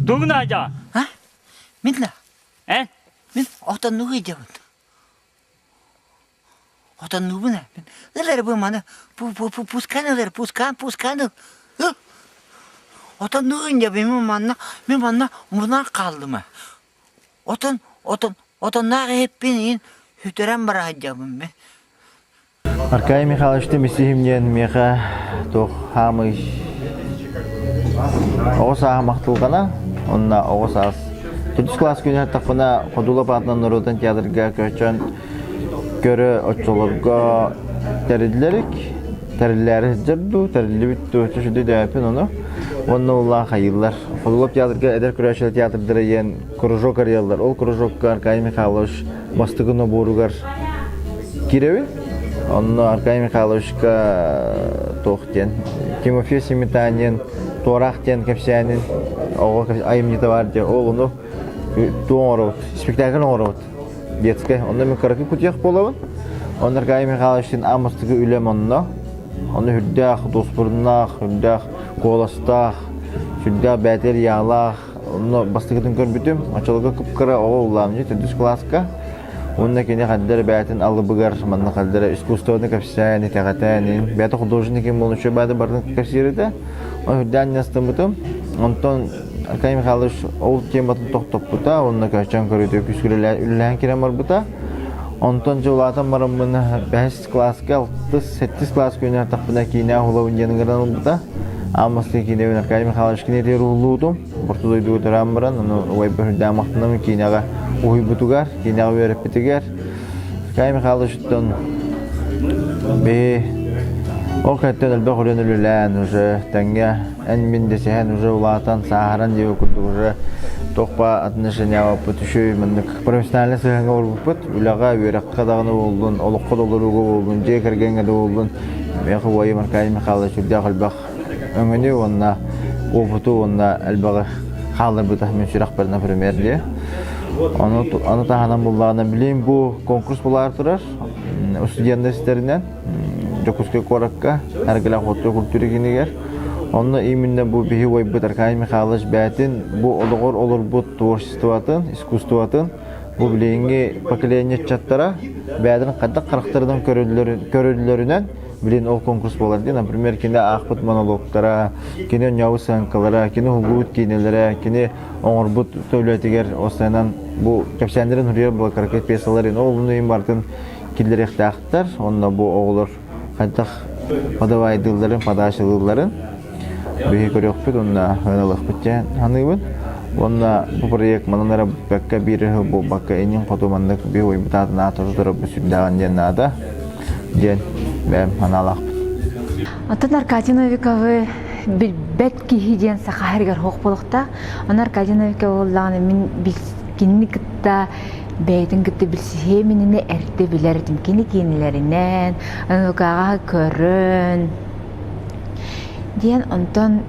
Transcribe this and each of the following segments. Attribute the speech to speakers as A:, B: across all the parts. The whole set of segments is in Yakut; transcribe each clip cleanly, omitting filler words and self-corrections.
A: Тугун аадьа?
B: А? Мин да?
A: Эн?
B: Мин отоннуу сылдьабын. Отоннуубун ээ. Ыл эрэ бу маны пускаан ыл эрэ пускаан пускаан ыл. Ыл. Отоннуу сылдьабын мин манна мин манна мунан хааллым ээ. Отон отон отонноох иһиппин иһин сүтэрэн бара сылдьабын мин.
C: Аркадий Михайлович Тимисиһим диэн миэхэ туох хаамый оҕо сааһым ахтылҕана уонна оҕо саас төрдүс кылаас күнү аттахпына Ходулов аатынан норуотун театрга көчөн көрө оччолорго тэриллэрик тэриллээри сылдьар дуу тэриллибит дуу чөчүдү дөйөппүн ону уонна улаан хайыыллар Ходулов театрга эдэр көрөөччүлэр театрдара диэн кружок арыйаллар ол кружокка Аркадий Михайлович бастакы нобуоругар киирэбин. Онно Аркадий Михайловичка туох диэн Тимофей Сметанин Туораах диэн кэпсээнин оҕо айымньыта баар диэн ол ону туох оҥоробут спектакль оҥоробут детскай онно мин кыракый кутуйах буолабын онно Аркадий Михайловичтыын аан бастакы үлэм онно онно үрдээх дуоспуруннаах үрдээх куоластаах сүрдээх бээтэр яалаах Онно бастакытын көрбүтүм, оччолорго кып-кыра оҕо улаамньы төрдүс кылааска. Уонна кини ханна эрэ бэйэтин алыбыгар, манна ханна эрэ искусствоны кэпсээн, итэҕэтэн, бэйэтэ художник ким буолан үчүгэй баады барытын кэпсиир этэ. Ол үрдээн астыммытым. Онтон Аркадий Михайлович ол тематын тохтоппута, уонна көччөн көрүүтүгэр күүскэ үлэлээн киирэн барбыта. Онтон дьэ улаатан бараммын бэһис кылааска алтыс, сэттис кылааска үөрэнэртэхпинэ киинэ уһулабын диэн ыҥыран ылбыта. Аан бастакы киинэбин Аркадий Михайлович киниэтигэр уһуллубутум. Орто дойдуга төрөөн баран, ону убайбар үрдээн махтанабын киинэҕэ уһуйбутугар, киинэҕэ үөрэппитигэр. Аркадий Михайловичтан биһи ол кэнниттэн элбэх үлэни үлэлээн уже тэҥҥэ эн-мин дэсиһэн уже улаатан, сааһыран диэбит курдук уже туох баар отношениябыт үчүгэй маннык профессиональнай сыһыаҥҥа олорбуппут. Үлэҕэ, үөрэххэ даҕаны буоллун, олоххо да олорууга буоллун, дьиэ кэргэҥҥэ да буоллун, миэхэ убайым Аркадий Михайлович сүрдээх элбэх өҥөнү уонна уопуту уонна элбэҕи хаалларбыта мин сүрэхпэр, например, дии. Ону, ону таһынан буллаҕына, билигин бу конкурс буолаары турар, студеннар истэринэн Дьокуускай куоракка Аргылаах хоту культура киинигэр. Онно именно бу биһи убайбыт Аркадий Михайлович бэйэтин бу олоҕор олорбут творчествотын, искусствотын бу билиҥҥи поколение ыччаттара бэйэтин хайдах харахтарынан көрөллөрүнэн билин ол конкурс буолар дии. Например, кини аахпыт монологтара, кини оонньообут сыаҥкалара, кини уһуллубут киинэлэрэ, кини оҥорбут төлүөтүгэр осанан бу кэпсээннэрин суруйар буолар кыракый пьесаларын ол иһин барытын киллэриэхтээхтэр. Онно бу оҕолор хайдах подавайдыылларын, подачалыылларын биһи көрүөхпүт уонна ылыахпыт диэн саныыбын. Уонна бу проект манан эрэ бүппэккэ биир ыһыл буолбакка иннин хоту маннык биһи уйбут аатын аата тутара бу сүрдээҕин диэн наада диэн бэйэм санаалаахпын.
D: Оттон Аркадий Новиковы билбэт киһи диэн саха сиригэр суох буолуохтаах. Ону Аркадий Новиков буоллаҕына мин кинини кытта бэйэтин кытта билсиһиэм иннинэ эрдэ билэр этим. Кини киинэлэринэн, НВК-ҕа көрөн диэн онтон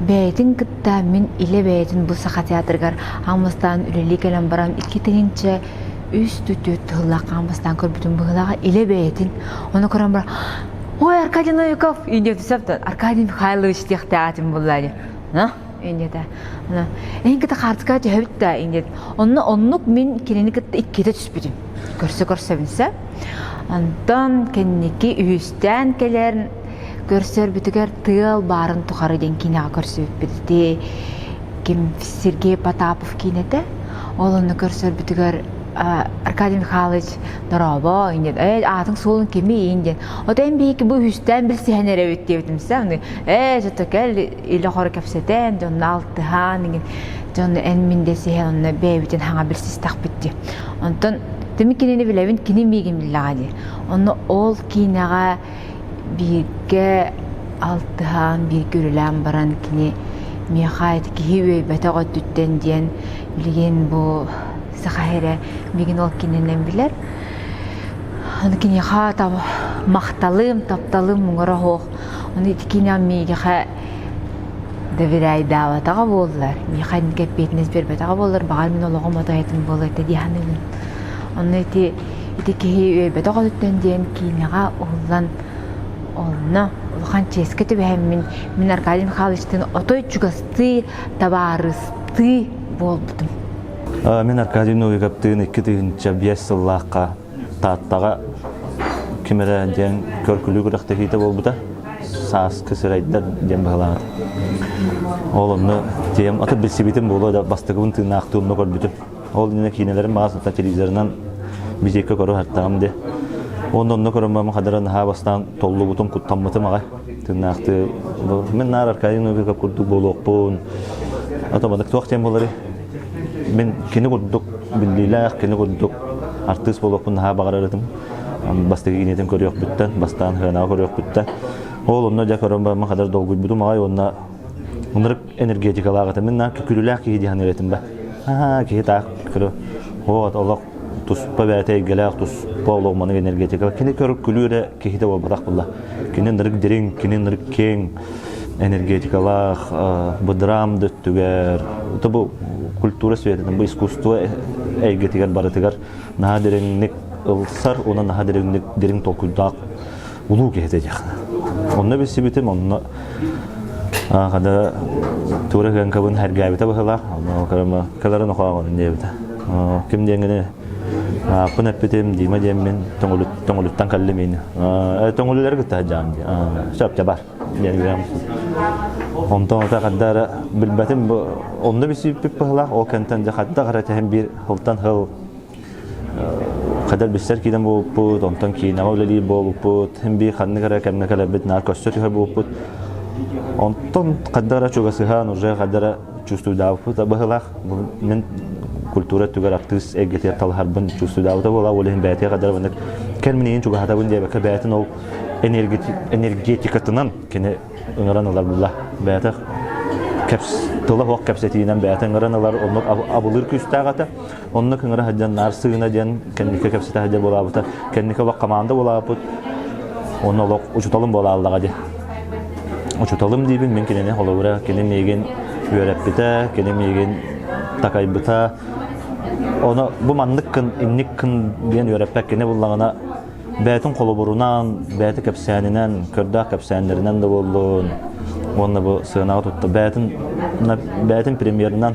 D: бэйэтин кытта мин илэ бэйэтин бу Саха театрыгар аан бастаан үлэлии кэлэн баран 2003 түөрт сыллаах аан бастаан көрбүтүм быһыылааҕа илэ бэйэтин ону көрөн баран ой Аркадий Новиков индия Аркадий Михайлович диэхтээх этим буолла дии Индията. Эһин кытта хаартыскаҕа түһэбит да индият. Онно оннук мин кинини кытта иккитэ түспүтүм. Көрсө көрсөбүнсэ. Онтон кэнники үһүстээн кэлэр көрсөрбүтүгэр тыал баарын тухары диэн киинэҕэ көрсүбүппүт. Ити ким Сергей Потапов киинэтэ. Ол онно көрсөрбүтүгэр Аркадий Михайлович дорообо диэн ээ аатыҥ суолун кимий диэн ото эн биһиги бу үһүстээн билсиһэн эрэбит диэбитим сэ ээ зато кэл илэ хоро кэпсэтэн, дьонно алтыһан, иҥин дьон эн мин дэсиһэн онно бэйэбитин хаҥа билсистэхпит дии. Онтон тими кинини билэбин, кини миигин биллэҕэ дии. Онно ол киинэҕэ бииргэ алтыһан, бииргэ үлэлээн баран кини миэхэ ити киһи үөйбэтэх өттүттэн диэн билигин бу саха эрэ миигин ол кининэн билэр. Аны киниэхэ махталым, тапталым муҥура суох. Ону ити киинэҕэ миигиэхэ доверяйдаабатаҕа буоллар, миэхэ инник эппиэтинэс биэрбэтэҕэ буоллар, баҕар мин олоҕум отойотун буолуо этэ дии саныыбын. Онно ити ити киһи үөйбэтэх өттүттэн диэн киинэҕэ уһуллан онно улахан чиэскэ түбэһэммин мин Аркадий Михайловичтыын отой чугастыы табаарыстыы чугастыы буолбутум.
A: Мин Аркадий Новиковтыын 2005 сыллаахха Тааттаҕа ким эрэ диэн көр-күлүү күрэхтэһиитэ буолбута. Сааскы сырайдар диэн быһалаабыт. Ол онно тиэм аты билсибитим буолуо да бастакыбын тыыннаахтыы онно көрбүтүм. Ол иннинэ киинэлэрин баҕас телевизорынан бизиэккэ көрө саттаҕым дии. Онно онно көрөн хадара наһаа бастаан толлубутум, куттаммытым аҕай. Тыыннаахтыы мин наар Аркадий Новиков курдук буолуохпун. Ото маннык туох диэн буоларый? Мин кини курдук биллиилээх, кини курдук артыыс буолуохпун наһаа баҕарар этим. Бастакы киинэтин көрүөхпүттэн, бастаан Хыанаҕа көрүөхпүттэн. Ол онно дьэ көрөн бараммын хадара долгуйбутум аҕай уонна ынырык энергетикалаах этим. Мин наһаа күлүүлээх киһи дии саныыр этим ба. Аһаа, киһи таах көрө. Оо, олох туспа бэйэтэ эйгэлээх, туспа олох маннык энергетика. Кини көр күлүү эрэ киһитэ буолбатах буолла. Кини ынырык дириҥ, кини ынырык киэҥ энергетикалаах, быдыраам да өттүгэр, бу культура светатын, бу искусство эйгэтигэр барытыгар наһаа дириҥник ылсар уонна наһаа дириҥник дириҥ толкуйдаах улуу киһи диэххэ. Онно билсибитим, онно хада туора кыаҥкабын сэргээбитэ быһыылаах. Онно кэлэрин охооҕун диэбитэ. Ким диэҥҥини ааппын эппитим, Дима диэммин Төҥүлүттэн кэллим ини. Төҥүлүлэри кытта сылдьаҕын дии. Сөп дьэ бар диэн үөрэн. Онтон ото хадда эрэ билбэтим бу онно билсибиппит быһыылаах. Ол кэнтэн дьэ хайдах эрэ тэһэн биир сылтан сыл Хадар билсэр киинэ буолбуппут, онтон киинэҕэ үлэлиир буолбуппут, син биир ханнык эрэ кэмҥэ кэлэрбит наар көстө түһэр буолбуппут. Онтон хайдах эрэ чугасыһан, уже хайдах эрэ чувствуйдаабыппыт быһыылаах. Мин культура өттүгэр артыыс эйгэтигэр талаһарбын чувствуйдаабыта буолаа, ол иһин бэйэтигэр хайдах эрэ маннык кэл миниин чугаһатабын диэбэккэ бэйэтин ол энергетикатынан кини ыҥыран ылар буолла. Бэйэтэ тыла суох кэпсэтиинэн бэйэтэ ыҥыран ылар, оннук абылыыр күүстээх этэ. Онно кыҥыра сылдьан наар сыына диэн кэнникэ кэпсэтэ сылдьар буолаабыта. Кэнники олох команда буолаабыт. Онно олох учуталым буолааллаҕа дии. Учуталым диибин мин кинини холобура кини миигин үөрэппитэ, кини миигин такайбыта. Ону бу маннык кын, инник кын диэн үөрэппэт кини буллаҕына бэйэтин холобурунан, бэйэтэ кэпсээнинэн, көрдөөх кэпсээннэринэн да буоллун, уонна бу сыанаҕа тутта бэйэтин бэйэтин премьерынан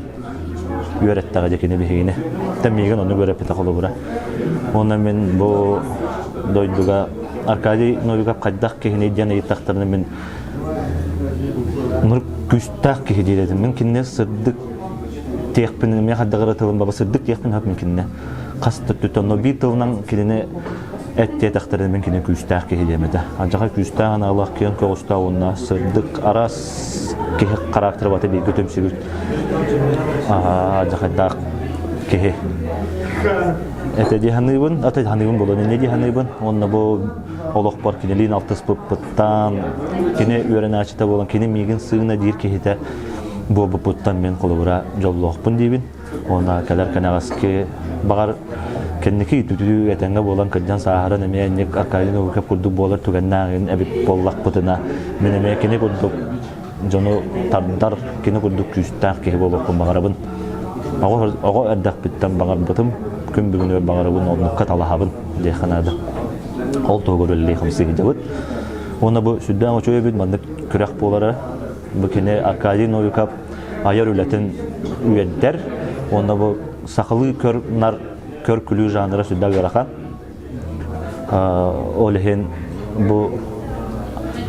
A: үөрэттэҕэ дьэ кини биһигини. Тэ миигин оннук үөрэппитэ холобура. Уонна мин бу дойдуга Аркадий Новиков хайдах киһиний диэн ыйыттахтарына мин күүстээх киһи диир этим. Мин кинини сырдык диэхпин, эмиэ хайдах эрэ тылым баба сырдык диэхпин сөп мин кинини. Хас да өттүттэн, но биир тылынан кинини эт диэтэхтэринэ мин кини күүстээх киһи диэм этэ. Алдьархай күүстээх аналлаах киэҥ көҕүстээх уонна сырдык араас киһи характера бата бииргэ түмсүбүт алдьархайдаах киһи. Этэ дии саныыбын, ата саныыбын буолуон инньэ дии саныыбын. Уонна бу олохпор кинилиин алтыспыппыттан, кини үөрэнээччитэ буолан, кини миигин сыына диир киһитэ буолбуппуттан мин холобура дьоллоохпун диибин. Уонна кэлэр кэнэҕэски баҕар кэнники үтүтүү этэҥҥэ буолан кырдьан сааһыран эмиэ инник Аркадий Новиков курдук буолар түгэннээҕин эбит буоллахпытына мин эмиэ кини курдук дьону тардар кини курдук күүстээх киһи буолуохпун баҕарабын. Оҕо, оҕо эрдэхпиттэн баҕарбытым, күн бүгүнүгэр баҕарабын, оннукка талаһабын диэххэ наада. Ол туһугар үлэлии хамсыы сылдьабыт. Уонна бу сүрдээх үчүгэй эбит маннык күрэх буолара. Бу кини Аркадий Новиков айар үлэтин үөрдэр уонна бу сахалыы көр-нар көр-күлүү жанра сүрдээх ыарахан. Ол иһин бу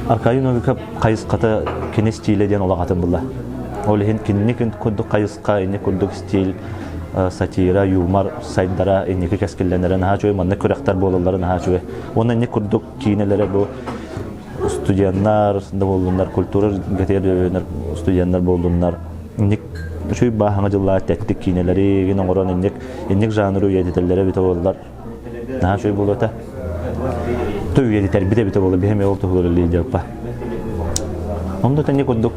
A: Аркадий Новиков хайысхата кини стилэ диэн олох атын булла. Ол иһин кинини курдук хайысха, инник курдук стиль, сатира, юмор сайдара инники кэскиллэнэрэ наһаа үчүгэй, маннык күрэхтэр буолаллара наһаа үчүгэй. Уонна инник курдук киинэлэрэ бу студеннар да буоллуннар, культура гэтигэр студеннар буоллуннар, инник үчүгэй бааһаҥа дьыллаах тэттик киинэлэри игин оҥорон инник инник жанры үйэтитэллэрэ эбитэ буоллар наһаа үчүгэй буолуо этэ. То үйэтитэрбит эбитэ буолла биһи эмиэ ол туһугар үлэлии дьаппа. Онно тэнни курдук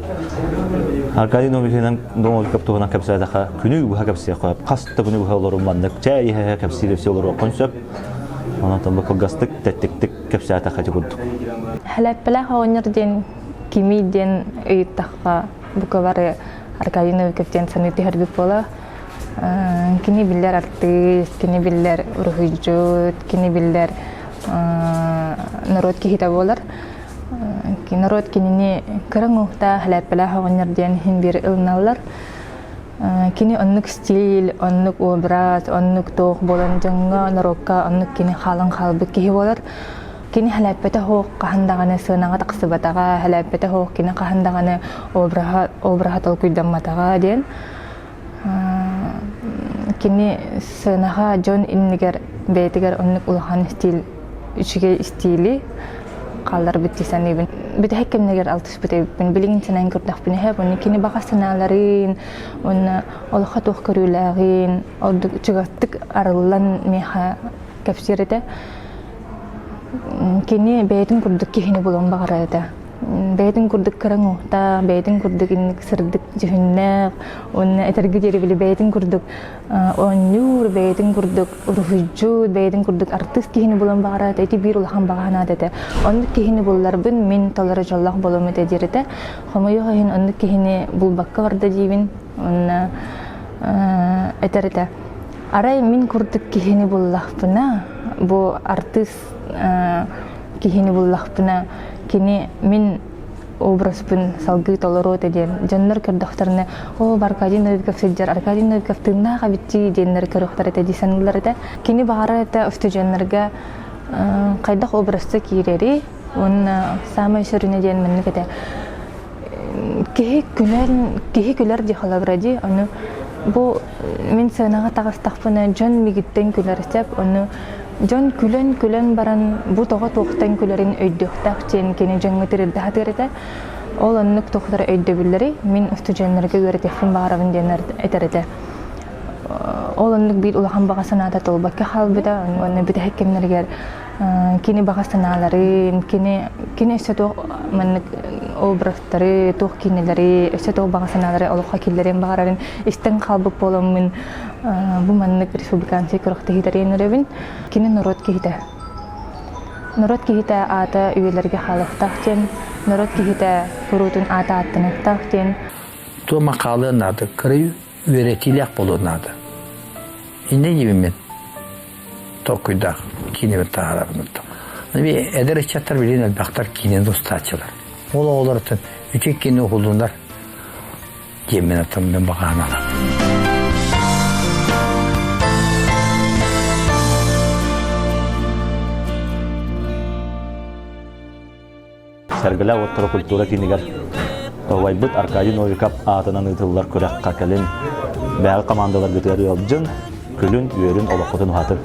A: Аркадий Новикинан Новиков туһунан кэпсээтэхэ күнү быһа кэпсиэххэ хас да күнү быһа олорун маннык чэй иһэ кэпсии-кэпсии олоруоххун сөп. Онон бу кылгастык, тэттиктик кэпсээтэххэ ити курдук.
E: Хэлэппэлээх оҕонньор диэн кимий диэн ыйыттахха бука бары Аркадий Новиков диэн саныы түһэрбит буола. Кини биллэр артыыс, кини биллэр уруһуйдьут, кини биллэр норуот киһитэ буолар. Норуот кинини кыра уҥуохтаах, хэлээппэлээх оҕонньор диэн иһин биир ылыналлар. Кини оннук стиль, оннук образ, оннук туох буолан дьоҥҥо, норуокка оннук кини хаалан хаалбыт киһи буолар. Кини хэлээппэтэ суох хаһан даҕаны сыанаҕа тахсыбатаҕа, хэлээппэтэ суох кини хаһан даҕаны обраһа, обраһа толкуйдамматаҕа диэн. Кини сыанаҕа дьон иннигэр бэйэтигэр оннук улахан стиль, үчүгэй стили хаалларбыт дии саныыбын. Бүтэһик кэмнэригэр алтыспыт эбиппин. Билигин санаан көрдөхпүнэ сөп. Уонна кини баҕа санааларын уонна олоххо туох көрүүлээҕин ордук чугастык арыллан миэхэ кэпсиир этэ. Кини бэйэтин курдук киһини булуон баҕарар этэ. Бэйэтин курдук кыра уҥуохтаах, бэйэтин курдук инник сырдык дьүһүннээх уонна этэргэ диэри били бэйэтин курдук оонньуур, бэйэтин курдук уруһуйдьут, бэйэтин курдук артыыс киһини булан баҕарар этэ. Ити биир улахан баҕа санаата этэ. Оннук киһини булларбын мин толору дьоллоох буолуом этэ диир этэ. Хомойуох иһин оннук киһини булбакка барда диибин. Уонна этэр этэ. Арай мин курдук киһини буллахпына, бу артыыс киһини буллахпына, кини мин образпын салгыы толоруо этэ диэн дьоннор көрдөхтөрүнэ оо Аркадий Новиков сылдьар Аркадий Новиков тыыннаах эбит дии диэннэр көрүөхтэр этэ дии саныыллар этэ. Кини баҕарар этэ устудьуоннарга хайдах образца киирэри уонна саамай сүрүнэ диэн маннык этэ киһи күлэр киһи күлэр дии холобура дии ону бу мин сыанаҕа таҕыстахпына дьон мигиттэн күлэр сөп ону дьон күлэн-күлэн баран бу тоҕо туохтан күлэрин өйдүөхтээх диэн кини дьоҥҥо тириэрдэ сатыыр этэ. Ол оннук туохтара өйдөбүллэри мин устудьуоннарга үөрэтиэхпин баҕарабын диэн этэр этэ. Ол оннук биир улахан баҕа санаата туолбакка хаалбыта уонна бүтэһик кэмнэригэр кини баҕа санааларын, кини кини өссө туох маннык образтары, туох киинэлэри, өссө туох баҕа санаалары олоххо киллэриэн баҕарарын истэн хаалбыт буоламмын бу маннык республиканскай күрэхтэһиилэри үөрэбин. Кини норуот киһитэ. Норуот киһитэ аата үйэлэргэ хаалыахтаах диэн, норуот киһитэ куруутун аата ааттаныахтаах диэн.
F: Туома хаалыан наада, кырыы үөрэтиилээх буолуон наада. Инньэ диибин мин толкуйдаах киинэбин таһаарабын. Эдэр ыччаттар билигин элбэхтэр киинэни устааччылар. Ол оҕолортон үчүгэй киинэ уһуллунар диэммин оттон мин баҕаһын
A: Сэргэлээх уоттара культура киинигэр убайбыт Аркадий Новиков аатынан ыытыллар күрэххэ кэлин бэйэҕит командаларгытыгар ыалдьын, күлүн, үөрүн, олоххутун уһатын.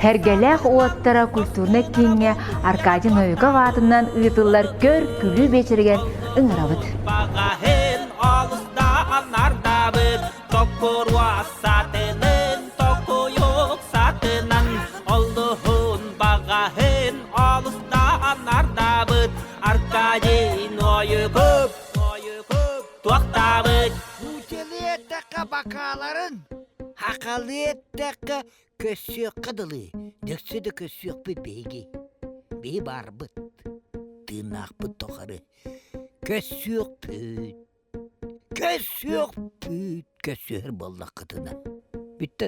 D: Сэргэлээх уоттара культурнай кииҥҥэ Аркадий Новиков аатынан ыытыллар көр-күлүү биэчэригэр ыҥырабыт.
G: Алыстааннардабыт токуруа сатынын токуйук сатынан олуһун баҕаһын алыстааннардабыт Аркадий Нойуков туохтаабыт
B: Нуучалыы эттэххэ бакааларын, хахалыы эттэххэ көссүөххэ дылы, дөксө да көссүөхпүт биһиги. Биһи баарбыт, тыыннаахпыт тухары Көссүөхпүт, көссүөхпүт, көссүһэр буоллаххытына. Бүттэ.